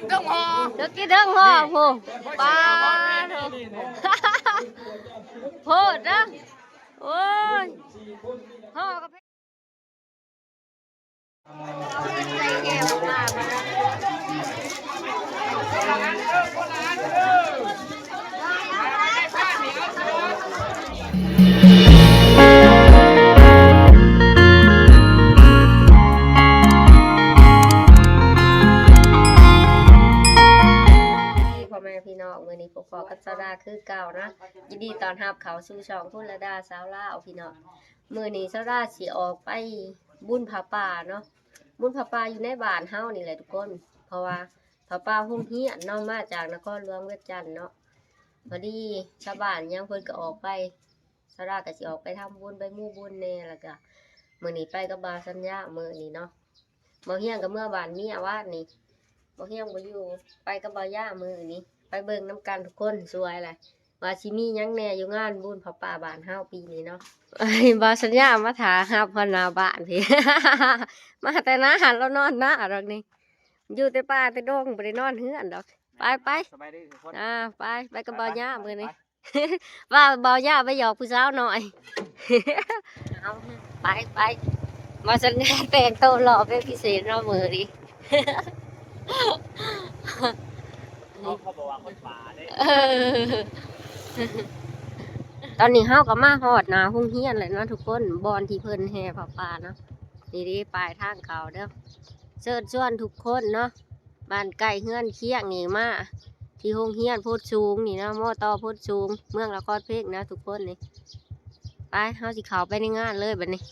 ເທິງຫໍ່ ເດີກິນເທິງຫໍ່ພຸ້ນ ປາໂທ້ ໂພດເດີ ໂອ້ຍ ຫໍ່ກັບ ພໍ່ແມ່ພີ່ນ້ອງ ມື້ນີ້ພົບພໍ້ກັບສາວດາຄືເກົ່າເນາະ ຍິນດີຕ້ອນຮັບເຂົ້າສູ່ຊ່ອງຄຸນລະດາສາວລາວພີ່ນ້ອງ. ມື້ນີ້ສາວດາຊິອອກໄປບຸນຜ້າປ່າເນາະ ບຸນຜ້າປ່າຢູ່ໃນບ້ານເຮົານີ້ແຫຼະທຸກຄົນ ເພາະວ່າຜ້າປ່າໂຮງຮຽນເນາະ ມາຈາກນະຄອນຫຼວງວຽງຈັນເນາະ ພໍດີຊາວບ້ານຫຍັງເພິ່ນກໍອອກໄປ ສາວດາກໍຊິອອກໄປທຳບຸນ ໄປໝູ່ບຸນແດ່ ແລ້ວກໍມື້ນີ້ໄປກັບບ່າວສັນຍາ ມື້ນີ້ເນາະ ບ່າວຮຽງກໍເມືອບ້ານເມຍວານນີ້ ບ່າວຮຽງບໍ່ຢູ່ ໄປກັບບ່າວຢາມື້ນີ້ ໄປເບິ່ງນຳກັນທຸກຄົນ ສວຍແຫຼະ ວ່າຊິມີຫຍັງແດ່ຢູ່ງານບຸນຜ້າປ່າບ້ານເຮົາປີນີ້ເນາະ. ບ່າວສັນຍາມາຖ້າຮັບຮອດໜ້າບ້ານພີ້ ມາແຕ່ນາ ລາວນອນນາດອກນີ້ ຢູ່ແຕ່ປ່າແຕ່ດົງ ບໍ່ໄດ້ນອນເຮືອນດອກ. ໄປໆ ສະບາຍດີທຸກຄົນ ອ່າ ໄປ ໄປກັບບ່າວຍາມື້ນີ້ ວ່າບ່າວຍາໄປຫຍອກຜູ້ສາວນ້ອຍ ເອົາ ໄປໆ ບ່າວສັນຍາແຕ່ງໂຕຫຼໍ່ເປັນພິເສດເນາະມື້ນີ້. ເອີ ຕອນນີ້ເຮົາກໍມາຮອດໜ້າໂຮງຮຽນແລ້ວເນາະທຸກຄົນ ບ່ອນທີ່ເພິ່ນແຫ່ຜ້າປ່າເນາະ ນີ້ເດ້ ປ້າຍທາງເຂົ້າເດີ ເຊີນຊວນທຸກຄົນເນາະ ບ້ານໃກ້ເຮືອນຄຽງນີ້ ມາທີ່ໂຮງຮຽນໂພນສູງນີ້ເນາະ ມ.ຕ. ໂພນສູງ ເມືອງນະຄອນເພັງນະທຸກຄົນນີ້. ໄປ ເຮົາຊິເຂົ້າໄປໃນງານເລີຍບັດນີ້.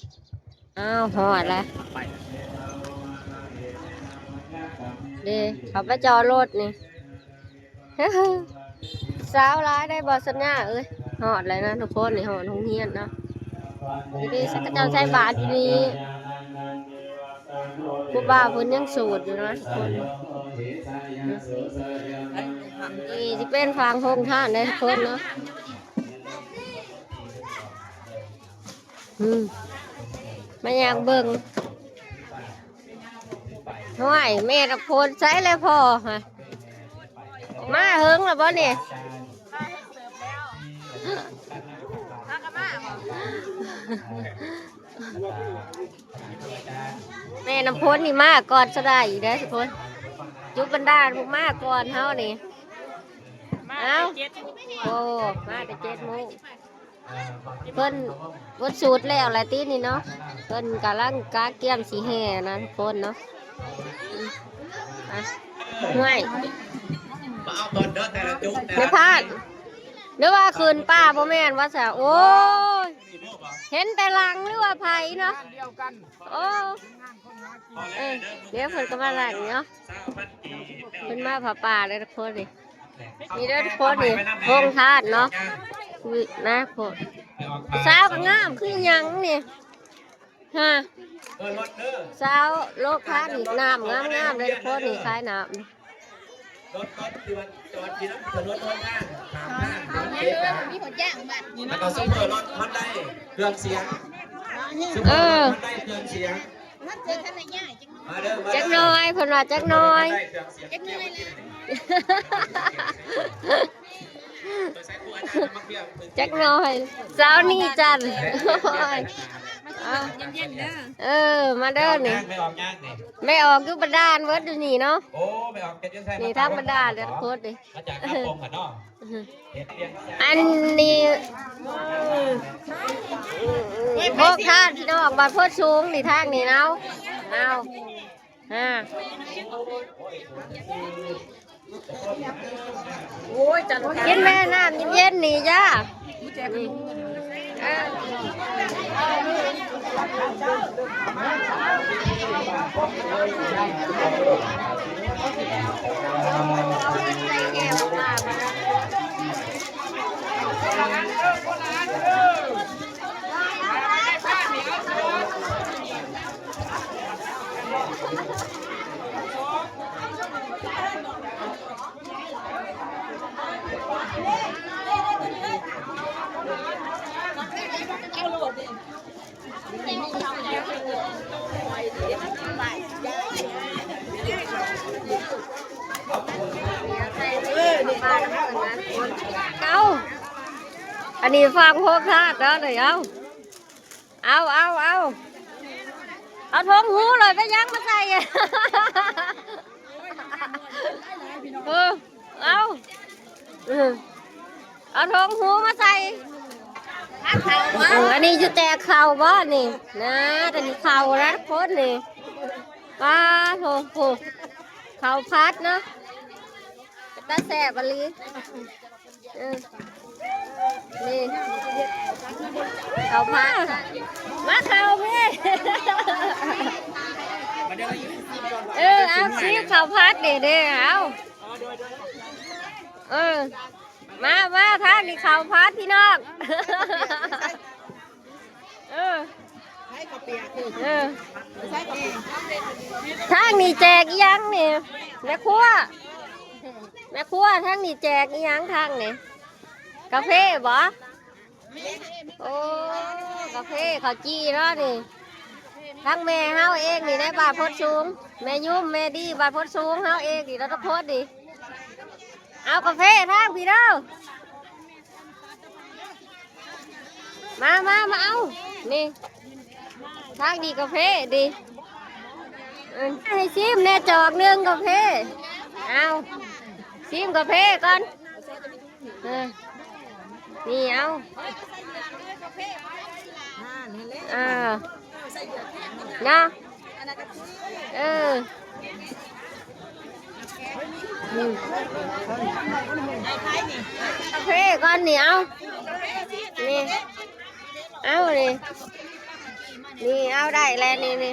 ອ້າວ ຮອດແລ້ວເດ້ ເຂົ້າໄປຈອດລົດນີ້. ສາວຫຼາຍໄດ໋ ບ່າວສັນຍາເອີຍ. ຮອດແລ້ວນະທຸກຄົນ ນີ້ຮອດໂຮງຮຽນເນາະ. ນີ້ເດ້ ເຂົາເຈົ້າໃສ່ບາດຢູ່ນີ້ ຄູບາເພິ່ນຍັງໂສດຢູ່ນະທຸກຄົນ. ນີ້ຊິເປັນຟາກໂຮງທານເດ້ທຸກຄົນເນາະ. ອືມ ມາຢາກເບິ່ງ. ຫ້ວຍ ແມ່ນຳໂພນໃສແລ້ວພໍ່ຫະ ມາເຫິງແລ້ວບໍ່ນີ້? ແມ່ນຳໂພນນີ້ມາກ່ອນສະດາອີກເດ້ທຸກຄົນ ຈຸບັນດາມາກ່ອນເຮົານີ້. ເອົ້າ ໂອ້ ມາແຕ່ເຈັດໂມງ. ເພິ່ນ ເພິ່ນສູດແລ້ວແຫຼະຕິນີ້ເນາະ ເພິ່ນກຳລັງກະກຽມຊິແຫ່ນະທຸກຄົນເນາະ. ອືມ ອ່ະ ຫ້ວຍ ມາເອົາເບິດເດີ ແຕ່ລະຈຸກ ແມ່ພາດ ຫຼືວ່າຂຶ້ນປ່າບໍ່ແມ່ນວ່າຊະ. ໂອ້ຍ ເຫັນແຕ່ຫຼັງ ຫຼືວ່າໃຜເນາະ. ໂອ້ ເອີ ດຽວເພິ່ນກໍມາຫຼັງເນາະ ເພິ່ນມາຜ້າປ່າເດີທຸກຄົນນີ້. ນີ້ເດີທຸກຄົນນີ້ ໂຮງທານເນາະ ນີ້ນະ ຜູ້ສາວກໍງາມຄືຫຍັງນີ້ຫະ ສາວໂລງທານນີ້ ນ້ຳງາມໆເດີທຸກຄົນນີ້ ຂາຍນ້ຳ. ເອີ ຈັກໜ່ອຍ ເພິ່ນວ່າຈັກໜ່ອຍ ຈັກໜ່ອຍ ສາວນີຈັນ. ໂອ້ຍ ເອີ ມາເດີນີ້ ແມ່ອອກຢູ່ບັນດານເບິດຢູ່ນີ້ເນາະ. ນີ້ທາງບັນດາເດີໂຄດນີ້ ມາຈາກນາປົງຫັ້ນເນາະ. ອັນນີ້ ໂຮງທານພີ່ນ້ອງ ບ້ານໂພນສູງນີ້ ທາງນີ້ເນາະ. ເອົາ ອ່າ ກິນແມ່ນ້ຳເຢັນໆນີ້ຈ້າ. ເອີ ເອົາ ອັນນີ້ຟັງໂຮງທາດເດີ ເອົາ ເອົາ ເອົາ ເອົາ ເອົາຖົງຫູເລີຍ ໄປຍັງມາໃສ່ ເອີ ເອົາ ເອີ ເອົາຖົງຫູມາໃສ່ ເອີ ອັນນີ້ຊິແຈກເຂົ້າບໍ່ນີ້ ນະ ອັນນີ້ເຂົ້ານະຄົນນີ້ ປາໂທ ໂທ ເຂົ້າຜັດເນາະ ເປັນຕາແຊບອີ່ຫຼີ ເອີ ນີ້ ເຂົ້າຜັດ ມາເຂົ້າພີ້ ເອີ ເອົາຊີມເຂົ້າຜັດນີ້ເດ້ ເອົາ ເອີ ມາ ມາທາງນີ້ເຂົ້າຜັດພີ່ນ້ອງ ເອີ ເອີ ທາງນີ້ແຈກອີ່ຫຍັງນີ້ ແມ່ຄົວ ແມ່ຄົວ ທາງນີ້ແຈກອີ່ຫຍັງທາງນີ້ ກາເຟບໍ? ໂອ້ ກາເຟ ເຂົ້າຈີ່ເນາະນີ້ ທັງແມ່ເຮົາເອງນີ້ໃນບ້ານໂພນສູງ ແມ່ຍຸມ ແມ່ດີ ບ້ານໂພນສູງເຮົາເອງນີ້ ແລ້ວທຸກຄົນນີ້ ເອົາກາເຟທາງພີ້ເດີ ມາ ມາ ມາເອົາ ນີ້ ທາງນີ້ກາເຟດີ ເອີ ໃຫ້ຊີມແດ່ຈອກໜຶ່ງກາເຟ ເອົາ ຊີມກາເຟກ່ອນ ເອີ ນີ້ເອົາ ອ່າ ເນາະ ເອີ ອືມ ກາເຟກ່ອນນີ້ ເອົາ ນີ້ ເອົານີ້ ນີ້ ເອົາໄດ້ແລ້ວນີ້ ນີ້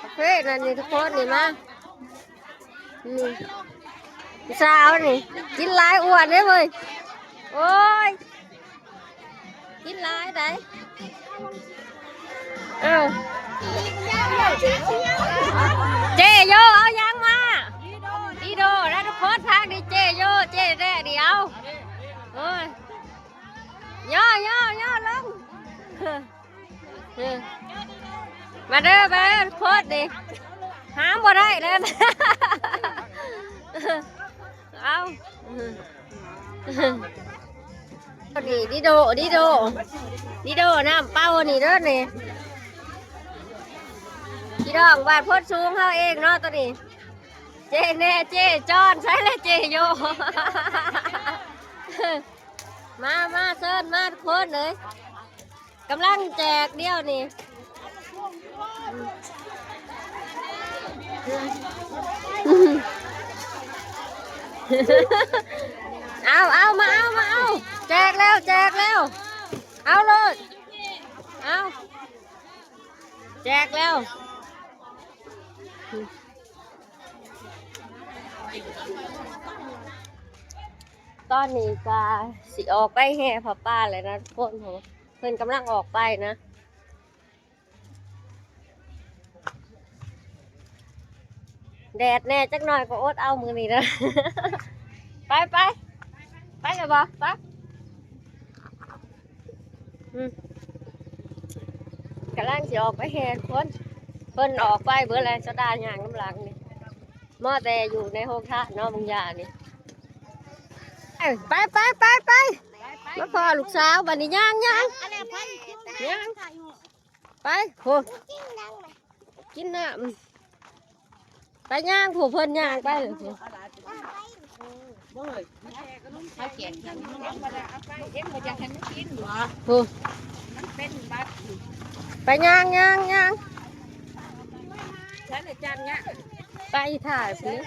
ກາເຟນັ້ນນີ້ ທຸກຄົນນີ້ ມາ ນີ້ ຜູ້ສາວນີ້ ກິນຫຼາຍອ້ວນເດ້ເວີຍ ໂອ້ຍ ກິນຫຼາຍໃດ ເອີ ເຈໂຢ ເອົາຫຍັງມາ? ດີໂດ ແລະ ທຸກຄົນ ທາງນີ້ເຈໂຢ ເຈແດ່ດຽວ ໂອ້ຍ ຍໍ ຍໍ ຍໍລົງ ເອີ ມາເດີ ມາເດີ ໂຄດນີ້ ຫາບໍ່ໄດ້ແລ້ວ ເອົາ ນີ້ ດີໂດ ດີໂດ ດີໂດ ນ້ຳເປົ່ານີ້ເດີນີ້ ພີ່ນ້ອງບ້ານໂພນສູງເຮົາເອງເນາະ ໂຕນີ້ ເຈແນ່ ເຈຈອນ ໃສລະເຈໂຢ ມາ ມາ ເຊີນມາທຸກຄົນເອີຍ ກຳລັງແຈກດຽວນີ້ ເອົາ ເອົາ ມາເອົາ ມາເອົາ ແຈກແລ້ວ ແຈກແລ້ວ ເອົາໂລດ ເອົາ ແຈກແລ້ວ ຕອນນີ້ກະຊິອອກໄປແຫ່ຜ້າປ່າແລ້ວນະທຸກຄົນ ເພິ່ນກຳລັງອອກໄປນະ ແດດແດ່ຈັກໜ້ອຍກໍອົດເອົາມື້ນີ້ນະ ໄປ ໄປ ໄປແລ້ວບໍ່? ໄປ ອືມ ກຳລັງຊິອອກໄປແຫ່ຄົນ ເພິ່ນອອກໄປເບິດແລ້ວ ສະດາຍ່າງນຳຫຼັງນີ້ ມໍແຕ່ຢູ່ໃນໂຮງທານເນາະ ບາງຢ່າງນີ້ ເອີ ໄປ ໄປ ໄປ ໄປ ມາພໍ້ລູກສາວ ບາດນີ້ຍ່າງ ຍ່າງ ຍ່າງ ໄປ ໂຫ ກິນນ້ຳ ໄປຍ່າງ ຜູ້ເພິ່ນຍ່າງໄປເລີຍ ຜູ້ ເຂົາແກງ ເຮັດບໍ່ຢາກໃຫ້ມັນກິນບໍ? ຜູ້ ມັນເປັນບັດ ໄປຍ່າງ ຍ່າງ ຍ່າງ ໃຊ້ແລ້ວຈານເນີ້ຍ ໄປຖ່າຍພຸ້ນ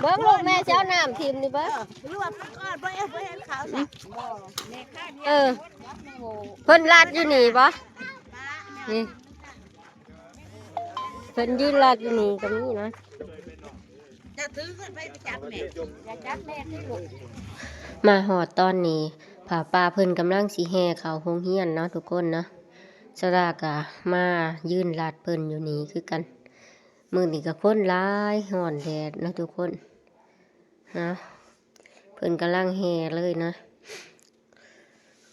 ເບິ່ງລູກແມ່ຊິເອົານ້ຳຖິ້ມນີ້ເບິ່ງ ເອີ ເພິ່ນລັດຢູ່ນີ້ບໍ? ນີ້ ເພິ່ນຢືນລັດຢູ່ນີ້ກໍມີນະ ຈະຖືຂຶ້ນໄປ ໄປຈັບແມ່ ຢ່າຈັບແມ່ຕິລູກ ມາຮອດຕອນນີ້ ຜ້າປ່າເພິ່ນກຳລັງຊິແຫ່ເຂົ້າໂຮງຮຽນເນາະທຸກຄົນເນາະ ສາວດາກໍມາຢືນລັດເພິ່ນຢູ່ນີ້ຄືກັນ ມື້ນີ້ກໍຄົນຫຼາຍ ຮ້ອນແດດເນາະທຸກຄົນເນາະ ເພິ່ນກຳລັງແຫ່ເລີຍນະ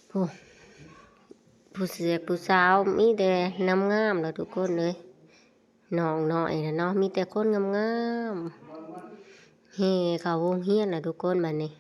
ຜູ້ ຜູ້ເສກຜູ້ສາວມີແຕ່ງາມໆ ລະທຸກຄົນເອີຍ ນ້ອງນ້ອຍນະເນາະ ມີແຕ່ຄົນງາມໆ ແຫ່ເຂົ້າໂຮງຮຽນລະທຸກຄົນ ບາດນີ້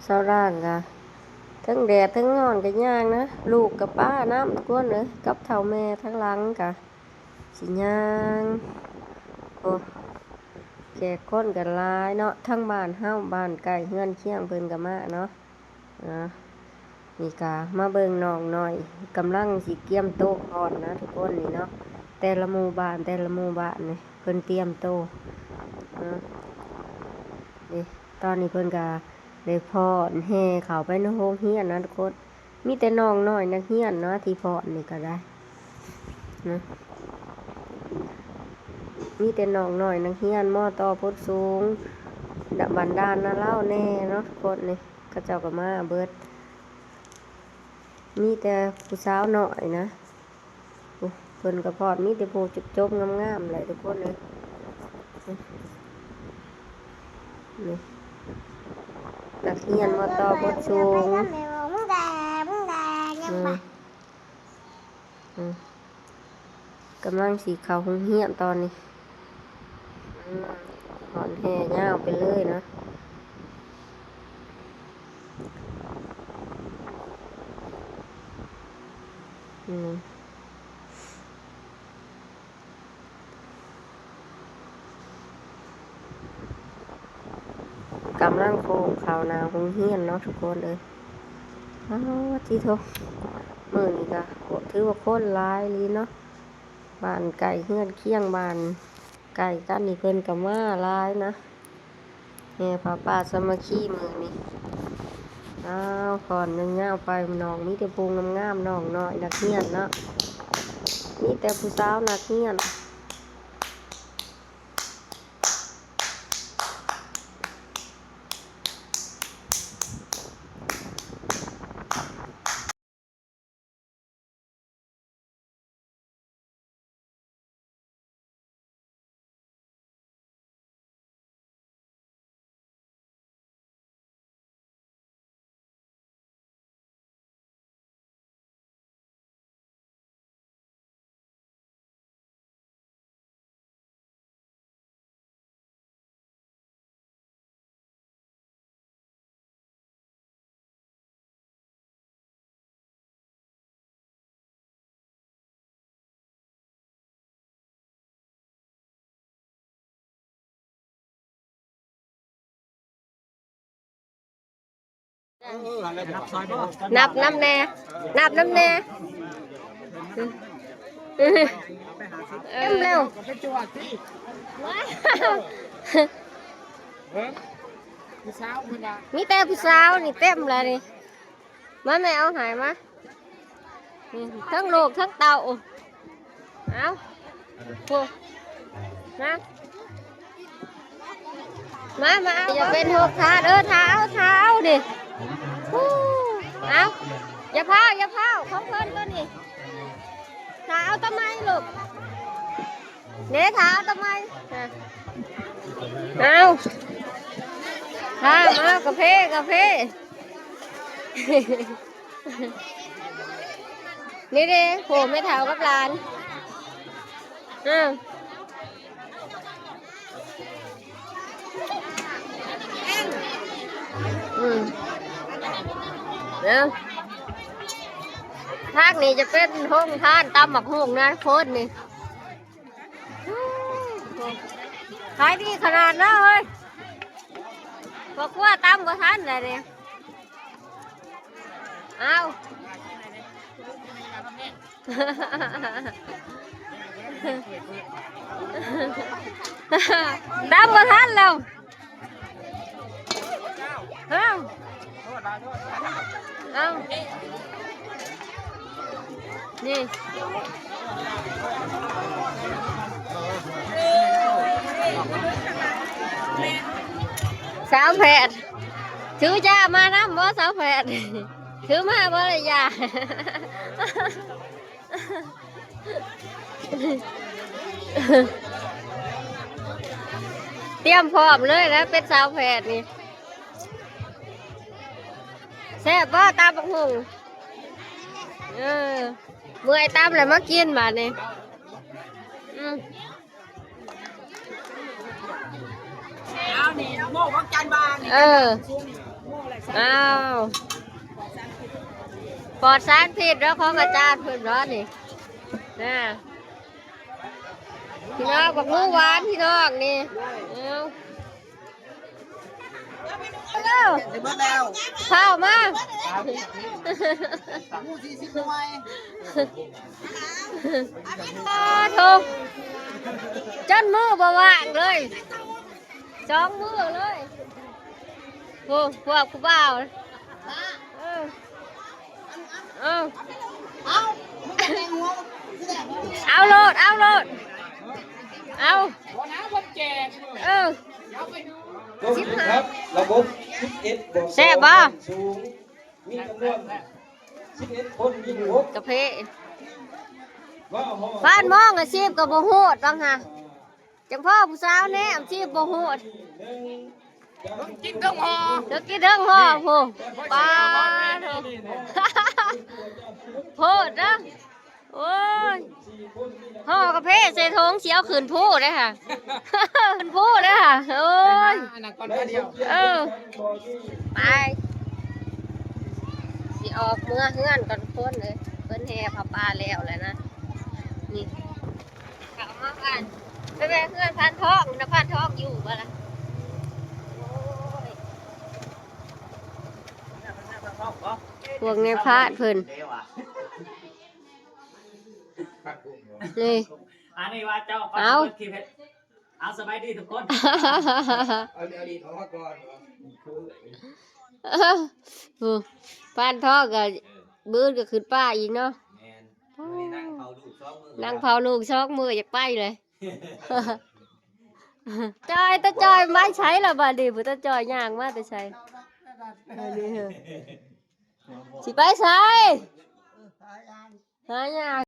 ຊາວລ່າງກະ ເທິງແດດເທິງຮ້ອນກະຍ່າງນະ ລູກກະປ້ານຳ ທຸກຄົນເອີຍ ກັບເຖົ້າແມ່ທາງຫຼັງກະຊິຍ່າງ. ໂອ້ ແຂກຄົນກະຫຼາຍເນາະ ທັງບ້ານເຮົາ ບ້ານໃກ້ເຮືອນຄຽງເພິ່ນກະມາເນາະ. ອ່າ ນີ້ກະມາເບິ່ງນ້ອງນ້ອຍ ກຳລັງຊິກຽມໂຕະຟ້ອນນະທຸກຄົນນີ້ເນາະ ແຕ່ລະໝູ່ບ້ານ ແຕ່ລະໝູ່ບ້ານນີ້ເພິ່ນຕຽມໂຕະ ອ່າ ນີ້ ຕອນນີ້ເພິ່ນກະໄດ້ຟ້ອນແຫ່ເຂົ້າໄປໃນໂຮງຮຽນນະທຸກຄົນ ມີແຕ່ນ້ອງນ້ອຍນັກຮຽນເນາະທີ່ຟ້ອນນີ້ກະໄດ້ນະ ມີແຕ່ນ້ອງນ້ອຍນັກຮຽນ ມ.ຕ ໂພນສູງ ບັນດານນະລາວແດ່ເນາະທຸກຄົນນີ້. ເຂົາເຈົ້າກໍມາເບິດ ມີແຕ່ຜູ້ສາວນ້ອຍນະ ໂອ້ ເພິ່ນກໍພອດ ມີແຕ່ຜູ້ຈົບໆງາມໆແຫຼະທຸກຄົນເອີຍ ນີ້ ນັກຮຽນ ມ.ຕ ໂພນສູງ ອືມ. ອືມ ກຳລັງຊິເຂົ້າໂຮງຮຽນຕອນນີ້ ອືມ ຟ້ອນແຫ່ຍາວໄປເລີຍເນາະ ອືມ. ກຳລັງໂຄ້ງເຂົ້າໜ້າໂຮງຮຽນເນາະທຸກຄົນເອີຍ ອ້າວ ຕິໂທ ມື້ນີ້ກະຖືວ່າຄົນຫຼາຍອີ່ຫຼີເນາະ ບ້ານໃກ້ເຮືອນຄຽງ ບ້ານໃກ້ກັນນີ້ເພິ່ນກະມາຫຼາຍນະ. ແຫ່ຜ້າປ່າສາມັກຄີມື້ນີ້ ອ້າວ ຟ້ອນຍາວໆໄປນ້ອງ ມີແຕ່ຜູ້ງາມໆ ນ້ອງນ້ອຍນັກຮຽນເນາະ ມີແຕ່ຜູ້ສາວນັກຮຽນ. ນັບນຳແດ່ ນັບນຳແດ່ ເອີ ເຕັມແລ້ວ ມີແຕ່ຜູ້ສາວນີ້ເຕັມແລ້ວນີ້. ມາແມ່ເອົາໃຫ້ມາ ນີ້ ທັງລູກທັງເຕົ້າ ເອົາ ໂອ້ ມາ ມາ ມາເອົາ ຢ່າເປັນຫົກ ຖ້າເດີ້ ຖ້າເອົາ ຖ້າເອົານີ້ ໂອ້ ເອົາ ຢ່າພ້າວ ຢ່າພ້າວ ຂອງເພິ່ນຕົວນີ້ ຖ້າເອົາຕະໄໝລູກ ເດ້ ຖ້າເອົາຕະໄໝ ເອົາ ຖ້າມາເອົາກາເຟ ກາເຟ ນີ້ເດ້ ໂຫ ແມ່ເຖົ້າກັບຫຼານ ເອີ ອືມ ເອົາ ທາງນີ້ຈະເປັນໂຮງທານຕຳບັກຫຸ່ງນະ ໂພດນີ້. ຂາຍດີຂະໜາດເນາະເອີຍ ພໍ່ຄົວຕຳບໍ່ທັນແລ້ວນີ້ ເອົາ ຕຳບໍ່ທັນແລ້ວ. ເອົ້າ ເອົ້າ ນີ້ ສາວແພດ ຖືຢາມານຳບໍ່ ສາວແພດ? ຖືມາບໍ່ລະຢາ ຕຽມພ້ອມເລີຍນະ ເປັນສາວແພດນີ້. ແຊບບໍ່ຕຳບັກຫຸ່ງ? ເອີ ເມື່ອຍຕຳແລ້ວມາກິນບາດນີ້. ອືມ ເອົານີ້ ໂມ້ຂອງຈານບາງນີ້ ເອີ ໂມ້ລະ ອ້າວ ປອດສານພິດເນາະ ຂອງອາຈານເພິ່ນເນາະນີ້ ນະ ພີ່ນ້ອງ ບັກຫຸ່ງຫວານ ພີ່ນ້ອງນີ້ ເອົາ ເອົາ ໄດ້ເບິດແລ້ວ ພ້າວມາ ໝູ່ສີ່ສິບໜ່ວຍ ໂອ້ໂທ ຈົນມືບໍ່ວ່າງເລີຍ ສອງມືເລີຍ ໂອ້ ພວກຜູ້ບ່າວ ເອີ ເອີ ເອົາໂລດ ເອົາໂລດ ເອົາ ເອີ ສິບຫ້າ ລະບົບສິບເອັດ ແຊບບໍ່? ມີຈຳນວນສິບເອັດຄົນ ຍິງຫົກ ກາເຟ ຟາດມອງອາຊີບກໍບໍ່ໂຫດບາງຫາ ຈັ່ງພໍ້ຜູ້ສາວແນມຊິບໍ່ໂຫດ ເຖິງກິນເຖິງຫໍ່ ເຖິງກິນເຖິງຫໍ່ພຸ້ນ ປາໂທ ໂພດເດີ ໂອ້ຍ ຫໍ່ກາເຟໃສ່ຖົງຊິເອົາຂຶ້ນພູເດ້ຫະ ຂຶ້ນພູເດ້ຫະ ໂອ້ຍ ອັນນັ້ນກ່ອນດຽວ ເອີ ໄປ ຊິອອກເມືອເຮືອນກ່ອນທຸກຄົນເອີຍ ເພິ່ນແຫ່ຜ້າປ່າແລ້ວແຫຼະນະ ນີ້ ເຂົ້າມາບ້ານ ໄປແວ່ເຮືອນພານທອງນະ ພານທອງຢູ່ບໍ່ລະ? ໂອ້ຍ ພວກນາຍພານເພິ່ນ ນີ້ ອັນນີ້ວ່າເຈົ້າ ເອົາ ເອົາ ສະບາຍດີທຸກຄົນ ເອົາ ເອົາດີອອກມາກ່ອນ ເອີ ໂອ້ ພານທອງກໍ ເອີ ມື້ອື່ນກໍຂຶ້ນປ່າອີກເນາະ ແມ່ນ ມື້ນີ້ນັ່ງເຝົ້າລູກສອງມື້ ນັ່ງເຝົ້າລູກສອງມື້ ຢາກໄປເລີຍ ຈ່ອຍ ຕາຈ່ອຍມາໃສລະບາດນີ້ ຕາຈ່ອຍຍ່າງມາແຕ່ໃສ ອັນນີ້ເຮີ ຊິໄປໃສ ຫາຫຍັງ